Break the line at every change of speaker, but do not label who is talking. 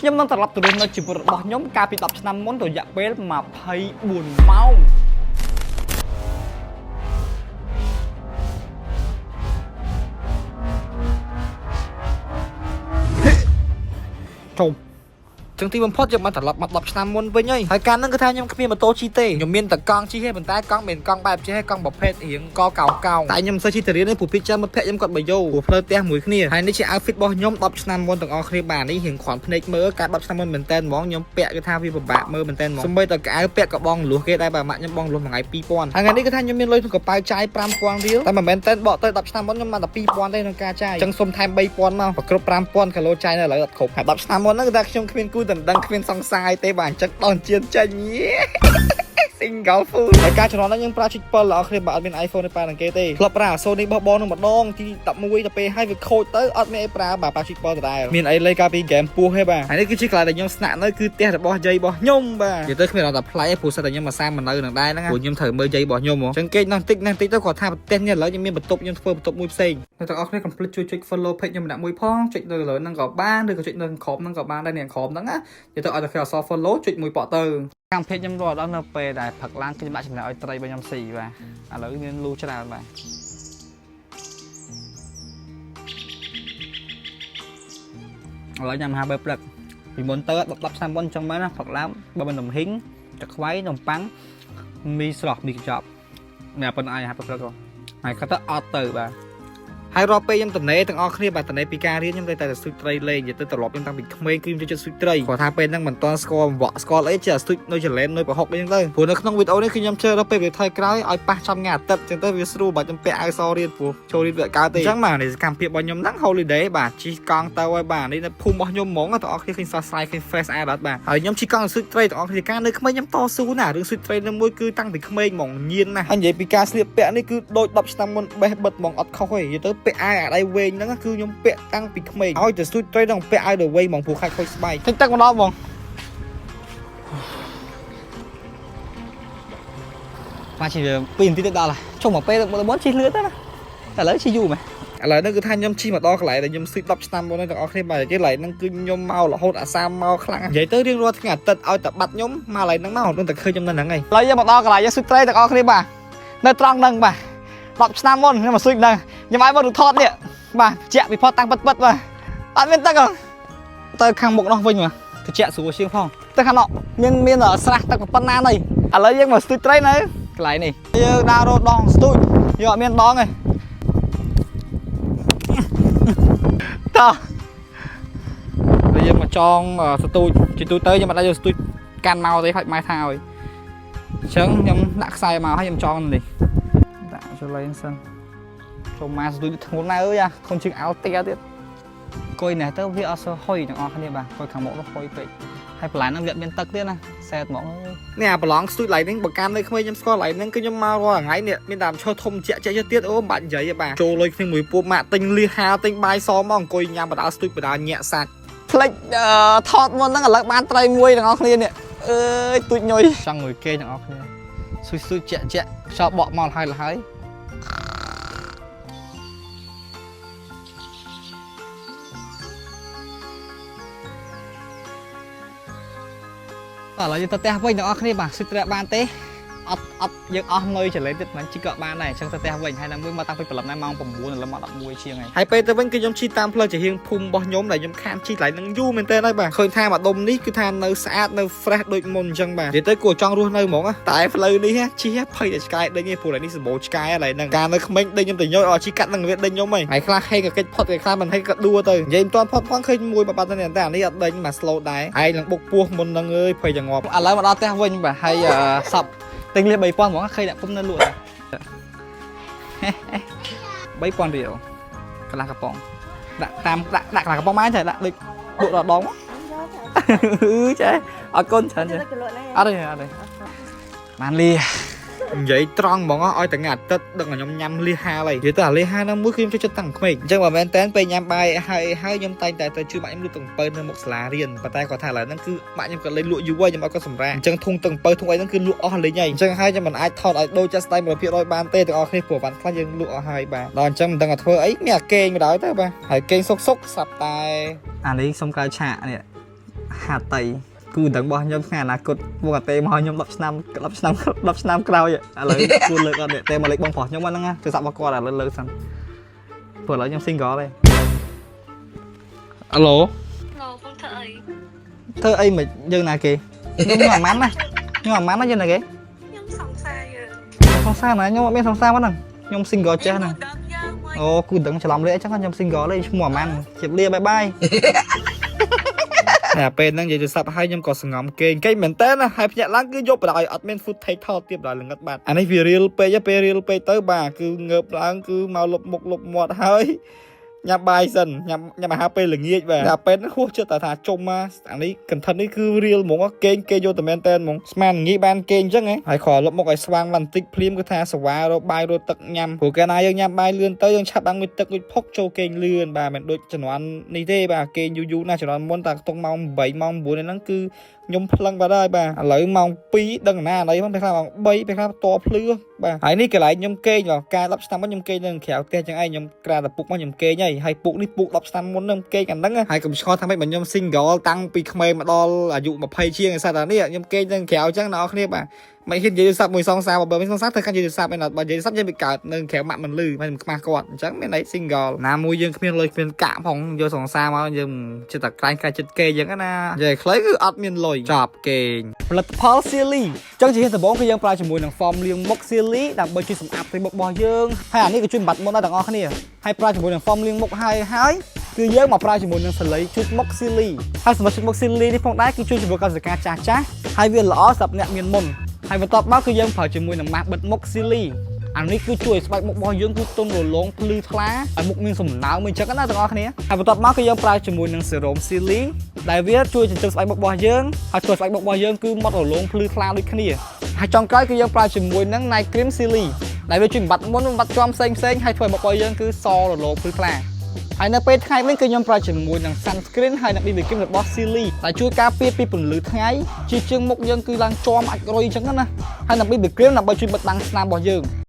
ខ្ញុំនឹងត្រឡប់ទៅរស់នៅជីវិតរបស់ខ្ញុំកាលពី10ឆ្នាំមុនរយៈពេល24ម៉ោងជុំចឹងទីបំផុតយើងបានត្រឡប់មក10ឆ្នាំមុនវិញហើយហើយកាលហ្នឹងគឺថាខ្ញុំគ្មានម៉ូតូជិះទេខ្ញុំមានតែកង់ជិះទេប៉ុន្តែកង់មិនកង់បែបជិះទេកង់ប្រភេទរៀងកកោងកោងតែខ្ញុំមិនសូវជិះទៅរៀនទេព្រោះពីចាំមិត្តភក្តិខ្ញុំគាត់បើយោព្រោះផ្លូវផ្ទះមួយគ្នាហើយនេះជា outfit របស់ខ្ញុំ10ឆ្នាំមុនទាំងអស់គ្នាបាទនេះរៀងគ្រាន់ភ្នែកមើលកាល10ឆ្នាំមុនមែនតើហ្មងខ្ញុំពាក់គឺថាវាពិបាកមើលមែនតើហ្មងសូម្បីតែកៅអៅពាក់ក៏បងលួសគេដែរបាទម៉ាក់ខ្ញុំបងលួសមួយថ្ងៃ2000ហើយថ្ងៃនេះគឺថាខ្ញុំមានលុយក្នុងកប៉ៅចាយ5000រៀលតែមិនមែនតើបកទៅ10ឆ្នាំមុនខ្ញុំបានតែ2000ទេក្នុងការចាយអញ្ចឹងសុំថែម3000មកប្រគ្រប់5000គីឡូចាយនៅឥឡូវអត់គ្រប់ហើយ10ឆ្នាំមុនហ្នឹងគឺថាខ្ញុំគ្មានគូដណ្ដឹងគ្មានសង្សារទេបាទអញ្ចឹងដល់ជៀនចេញ single food ហើយការជំនាន់ហ្នឹងយើងប្រើចុច7ល្អគ្នាបើអត់មាន iPhone ទេប៉ានឹងគេទេធ្លាប់ប្រើ Sony បោះបងនឹងម្ដងទី11ទៅពេលហើយវាខូចទៅអត់មានអីប្រើបាទប្រើចុច7ដដែលមានអីលេកាលពី game ពោះទេបាទហើយនេះគឺជាកន្លែងដែលខ្ញុំស្នាក់នៅគឺផ្ទះរបស់យាយរបស់ខ្ញុំបាទនិយាយទៅគ្មានអត់តែប្លែកទេព្រោះសិតតែខ្ញុំមកសាមមកនៅនឹងដែរហ្នឹងព្រោះខ្ញុំត្រូវមើលយាយរបស់ខ្ញុំហ៎អញ្ចឹងគេនោះតិចនោះតិចទៅគាត់ថាផ្ទះនេះឥឡូវខ្ញុំមានបន្ទប់ខ្ញុំធ្វើបន្ទប់មួយផ្សេងអ្នកទាំងអស់គ្នាកុំភ្លេចជួយចុច follow page ខ្ញុំម្នាក់មួយផងចុចនៅលើហ្នឹងក៏បានឬក៏ចុចនៅក្រោមហ្នឹងក៏បានដែរអ្នកក្រោមហ្នឹងណានិយាយទៅឲ្យតែគេអក្សរ follow ចុចមួយប៉ក់ទៅកម្មភាពខ្ញុំរត់ដល់នៅពេលដែលផឹកឡើងគឺខ្ញុំដាក់ចំណែកឲ្យត្រីរបស់ខ្ញុំស៊ីបាទឥឡូវមានលូច្រើនបាទឥឡូវញ៉ាំអាហារពេលព្រឹកពីមុនទៅ10 10ឆ្នាំមុនអញ្ចឹងមែនណាផឹកឡើងបើមិននំហ៊ីងទឹកខ្វៃនំប៉័ងមីស្រស់មីកញ្ចប់មានប៉ុណ្ណឹងអាហារពេលព្រឹកហើយគាត់ទៅអត់ទៅបាទហើយរាល់ពេលខ្ញុំតំណេទាំងអស់គ្នាបាទតំណេពីការរៀនខ្ញុំតែតែស្ទូចត្រីលេងនិយាយទៅត្រឡប់ខ្ញុំតាំងពីក្មេងគឺខ្ញុំចូលចិត្តស្ទូចត្រីគាត់ថាពេលហ្នឹងមិនទាន់ស្គាល់វក់ស្គាល់អីចេះស្ទូចនៅចលែននៅប្រហុកអីហ្នឹងទៅព្រោះនៅក្នុងវីដេអូនេះគឺខ្ញុំជឿដល់ពេលវាថយក្រោយឲ្យប៉ះចំថ្ងៃអាទិត្យអញ្ចឹងទៅវាស្រួលបាទខ្ញុំពាក់អាវសរៀនព្រោះចូលរៀនវាកើតទេអញ្ចឹងបាទនេះសកម្មភាពរបស់ខ្ញុំហ្នឹង holiday បាទជិះកង់ទៅហើយបាទនេះនៅភូមិរបស់ខ្ញុំហ្មងទាំងអស់គ្នាឃើញស្រស់ស្រាយឃើញ fresh air បាទហើយខ្ញុំជិះកង់ស្ទូចត្រីទាំងអស់គ្នាកាលនៅក្មេងខ្ញុំតស៊ូណាស់រឿងស្ទូចត្រីនឹងមួយគឺតាំងពីក្មេងហ្មងញៀនណាស់ហើយនិយាយពីការស្លៀកពាក់នេះគឺដូច10ឆ្នាំមុនបេះបិទហ្មងអត់ខុសទេនិយាយទៅពាក់អាវអាដៃវែងហ្នឹងគឺខ្ញុំពាក់តាំងពីក្មេងឲ្យទៅស្ទូចត្រីต้องពាក់អាវដល់វែងហ្មងព្រោះខាច់ខូចស្បែកទិញទឹកម្ដងហ្មងបាទជិះ2នាទីទៅដល់ហើយចុះមកពេលមុនជិះលឿនទៅណាតែឥឡូវជិះយូរមែនឥឡូវនេះគឺថាខ្ញុំជិះមកដល់កន្លែងដែលខ្ញុំស្ទូច10ឆ្នាំមុនហ្នឹងទាំងអស់គ្នាបាទនិយាយកន្លែងហ្នឹងគឺខ្ញុំមករហូតអាសាមមកខ្លាំងនិយាយទៅរៀងរាល់ថ្ងៃអាទិត្យឲ្យតែបាត់ខ្ញុំមកកន្លែងហ្នឹងមកនឹងតែឃើញខ្ញុំនៅហ្នឹងឯងឥឡូវយើងមកដល់កន្លែងយើងស្ទូចត្រីទាំងអស់គ្នាបាទនៅត្រង់ហ្នឹងបាទ10ឆ្នាំមុនខ្ញុំមកស្ទូចហ្នឹងខ្ញុំឲ្យមករូបថតនេះបាទជាក់ពីផតតាំងពិតពិតបាទអត់មានទឹកហ៎ទៅខាងមុខនោះវិញបាទត្រជាក់ស្រួលជាងផងទៅខាងនោះមានស្រះទឹកប៉ុណ្ណានេះឥឡូវយើងមកស្ទូចត្រីនៅកន្លែងនេះយើងដើររត់ដងស្ទូចយើងអត់មានដងទេតោះហើយយើងមកចងស្ទូចជាទូទៅយើងមិនអាចយកស្ទូចកាន់មកទេខ្លាចម៉ែថាឲ្យអញ្ចឹងខ្ញុំដាក់ខ្សែមកហើយខ្ញុំចងនេះដាក់ចូលលេងសិនចូលមកស្ទូចធ្ងន់ណាស់អើយអាធ្ងន់ជាងអោទៀទៀតអង្គុយនេះទៅវាអត់សូវហុយទាំងអស់គ្នាបាទអង្គុយខាងមុខនោះហុយពេកហើយបន្លែហ្នឹងវាអត់មានទឹកទៀតណាសែតហ្មងនេះអាប្រឡងស្ទូចឡៃហ្នឹងបើកាន់នៅក្មេងខ្ញុំស្គាល់ឡៃហ្នឹងគឺខ្ញុំមករាល់ថ្ងៃនេះមានតាមឈើធំជាក់ជាក់ទៀតអូមិនបាច់និយាយទេបាទចូលលុយគ្នាមួយពួកម៉ាក់ទិញលៀសហាលទិញបាយសមកអង្គុយញ៉ាំបដាស្ទូចបដាញាក់សាច់ផ្លិចថតមុនហ្នឹងឥឡូវបានត្រីមួយទាំងអស់គ្នានេះអើយទូចញុយចង់ងុយគេទាំងអស់គ្នាស៊ុយស៊ុយជាក់ជាក់ខ្យល់បក់មកហើយហើយ ឥឡូវយើងទៅផ្ទះវិញទាំងអស់គ្នាបាទស៊ុយត្រីបានទេអត់អត់យើងអស់នុយចលេទៀតមិនជីក៏បានដែរអញ្ចឹងទៅផ្ទះវិញហើយណាមួយមកតាំងពីព្រលឹមណាម៉ោង9ឥឡូវមក11ជាងហើយហើយពេលទៅវិញគឺខ្ញុំជិះតាមផ្លូវជាហៀងភូមិរបស់ខ្ញុំដែលខ្ញុំខានជិះកន្លែងហ្នឹងយូរមែនទែនហើយបាទឃើញថាម្ដុំនេះគឺថានៅស្អាតនៅ fresh ដូចមុនអញ្ចឹងបាទនិយាយទៅគួរចង់រស់នៅហ្មងតែផ្លូវនេះជិះភ័យតែឆ្កែដេញឯងព្រោះកន្លែងនេះសម្បូរឆ្កែកន្លែងហ្នឹងកាលនៅក្មេងដេញខ្ញុំទៅញយអត់ជិះកាត់នឹងវាដេញខ្ញុំហីហើយខ្លះហេក៏កិច្ចផុតគេខ្លះមិនហេក៏ដួទៅនិយាយមិនទាន់ផុតផងឃើញមួយបាត់ទៅតែអានេះអត់ដេញមក slow ដែរឯងនឹងបុកពោះមុនហ្នឹងអើយភ័យចងាប់ឥឡូវមកដល់ផ្ទះវិញបាទហើយសពទិញលៀស3000ហ្មងឃើញអ្នកពុំនៅលក់ដែរ3000រៀលកន្លះកំប៉ុងដាក់តាមដាក់ដាក់កន្លះកំប៉ុងបានចេះដាក់ដូចលក់ដល់ដងចេះអរគុណច្រើនចេះអត់ទេអត់ទេបានលីនិយាយត្រង់ហ្មងឲ្យតែថ្ងៃអាទិត្យដឹងតែខ្ញុំញ៉ាំលៀសហាលហើយនិយាយទៅអាលៀសហាលហ្នឹងមួយគឺខ្ញុំចូលចិត្តតាំងក្មេងអញ្ចឹងបើមែនតើពេលញ៉ាំបាយហើយហើយខ្ញុំតែងតែទៅជួយម៉ាក់ខ្ញុំលក់ទឹកអំពៅនៅមុខសាលារៀនប៉ុន្តែគាត់ថាឥឡូវហ្នឹងគឺម៉ាក់ខ្ញុំក៏លេងលក់យូរហើយខ្ញុំឲ្យគាត់សម្រាកអញ្ចឹងធុងទឹកអំពៅធុងអីហ្នឹងគឺលក់អស់លេងហើយអញ្ចឹងហើយខ្ញុំមិនអាចថតឲ្យដូចចាស់ស្ដែង100%បានទេទាំងអស់គ្នាព្រោះវ៉ាន់ខ្លះយើងលក់អស់ហើយបាទដល់អញ្ចឹងមិនដឹងថាធ្វើអីមានអាកេងបណ្ដោយទៅបាទហើយកេងសុកសុកស្រាប់តែអានេះសុំក្រៅឆាកនេះ ថាតីគូដឹងរបស់ខ្ញុំថ្ងៃអនាគតមកអតេមកខ្ញុំ10ឆ្នាំ10ឆ្នាំ10ឆ្នាំក្រោយឥឡូវគួរលើកអត់ទេមកលេខបងប្រុសខ្ញុំហ្នឹងណាទូរស័ព្ទរបស់គាត់ឥឡូវលើកសិនព្រោះឥឡូវខ្ញុំ single ទេអាឡូ
ឡូបងធ្វើអី
ធ្វើអីមិនយើងណាគេខ្ញុំអាម៉ាន់ណាខ្ញុំអាម៉ាន់ណាយើងណាគេ
ខ្ញុំសង្សារយើង
សង្សារណាខ្ញុំអត់មានសង្សារហ្នឹងខ្ញុំ single ចេះហ្នឹង
ដឹងយើងមួយ
អូគូដឹងច្រឡំលេខអញ្ចឹងខ្ញុំ single លេខឈ្មោះអាម៉ាន់ជៀបលា bye bye តែពេលហ្នឹងនិយាយទូរស័ព្ទហើយខ្ញុំក៏សងំគេងគេងមែនតើណាហើយភ្ញាក់ឡើងគឺយកបដ ாய் អត់មាន footage ថតទៀតដល់ល្ងឹតបាត់អានេះវា real ពេកពេល real ពេកទៅបាទគឺងើបឡើងគឺមកលុបមុខលុបមាត់ហើយញ៉ាំបាយសិនញ៉ាំញ៉ាំអាហារពេលល្ងាចបាទតែពេលហ្នឹងហួសចិត្តតែថាជុំមកអានេះ content នេះគឺ real ហ្មងគេងគេយកតែមែនតើហ្មងស្មានងាយបានគេងអញ្ចឹងហ៎ហើយគ្រាន់លុបមុខឲ្យស្វាងបានបន្តិចភ្លាមគឺថាសវ៉ារកបាយរកទឹកញ៉ាំព្រោះកាលណាយើងញ៉ាំបាយលឿនទៅយើងឆាប់បានងុយទឹកងុយផុកចូលគេងលឿនបាទមិនដូចជំនាន់នេះទេបាទគេងយូរយូរណាស់ជំនាន់មុនតែខ្ទង់ម៉ោង8ម៉ោង9ហ្នឹងគឺខ្ញុំភ្លឹងបាត់ហើយបាទឥឡូវម៉ោង2ដឹងណាណីហ្នឹងពេលខ្លះម៉ោង3ពេលខ្លះតភ្លឺបាទហើយនេះកន្លែងខ្ញុំគេងបាទកាល10ឆ្នាំមុនខ្ញុំគេងនៅក្រៅផ្ទះចឹងឯងខ្ញុំក្រាតែពុកមកខ្ញុំគេងហើយហើយពុកនេះពុក10ឆ្នាំមុនហ្នឹងគេងអាហ្នឹងហើយកុំឆ្ងល់ថាម៉េចបើខ្ញុំ single តាំងពីក្មេងមកដល់អាយុ20ជាងឯសត្វតានេះខ្ញុំគេងនៅក្រៅចឹងអ្នកនរគ្នាបាទមិនហ៊ាននិយាយទូរស័ព្ទមួយសងសាបើមិនសងសាធ្វើការនិយាយទូរស័ព្ទឯណាបើនិយាយទូរស័ព្ទយើងវាកើតនៅក្រៅម៉ាក់មិនលឺមិនខ្មាស់គាត់អញ្ចឹងមានន័យ single ណាមួយយើងគ្មានលុយគ្មានកាក់ផងយកសងសាមកយើងចិត្តតែក្លែងក្លែងចិត្តគេអញ្ចឹងណានិយាយខ្លីគឺអត់មានលុយចប់គេងផលិតផល Sealy ចឹងជាដំបូងគឺយើងប្រើជាមួយនឹង foam លាងមុខ Sealy ដើម្បីជួយសម្អាតផ្ទៃមុខរបស់យើងហើយអានេះក៏ជួយបំបាត់មុនដែរទាំងអស់គ្នាហើយប្រើជាមួយនឹង foam លាងមុខហើយហើយគឺយើងមកប្រើជាមួយនឹងសាលីជូតមុខ Sealy ហើយសម្រាប់ជូតមុខ Sealy នេះផងដែរគឺជួយជំរុញកោសិកាចាស់ចាស់ហើយវាល្អសម្រាប់អ្នកមានមុនហើយបន្ទាប់មកគឺយើងប្រើជាមួយនឹងម៉ាស់បិទមុខ Sealy អានេះគឺជួយឲ្យស្បែកមុខរបស់យើងគឺទន់រលោងភ្លឺថ្លាឲ្យមុខមានសំណើមអញ្ចឹងណាទាំងអស់គ្នាហើយបន្ទាប់មកគឺយើងប្រើជាមួយនឹង serum Sealy ដែលវាជួយចិញ្ចឹមស្បែកមុខរបស់យើងហើយធ្វើស្បែកមុខរបស់យើងគឺម៉ត់រលោងភ្លឺថ្លាដូចគ្នាហើយចុងក្រោយគឺយើងប្រើជាមួយនឹង night cream Sealy ដែលវាជួយបំបាត់មុនបំបាត់ជាំផ្សេងផ្សេងហើយធ្វើឲ្យមុខរបស់យើងគឺសរលោងភ្លឺថ្លាហើយនៅពេលថ្ងៃវិញគឺខ្ញុំប្រើជាមួយនឹង sunscreen ហើយនិង BB cream របស់ Sealy ដែលជួយការពារពីពន្លឺថ្ងៃជាជាងមុខយើងគឺឡើងជាំអាចរុយអញ្ចឹងណាហើយនិង BB cream ដើម្បីជួយបិទបាំងស្នាមរបស់យើង។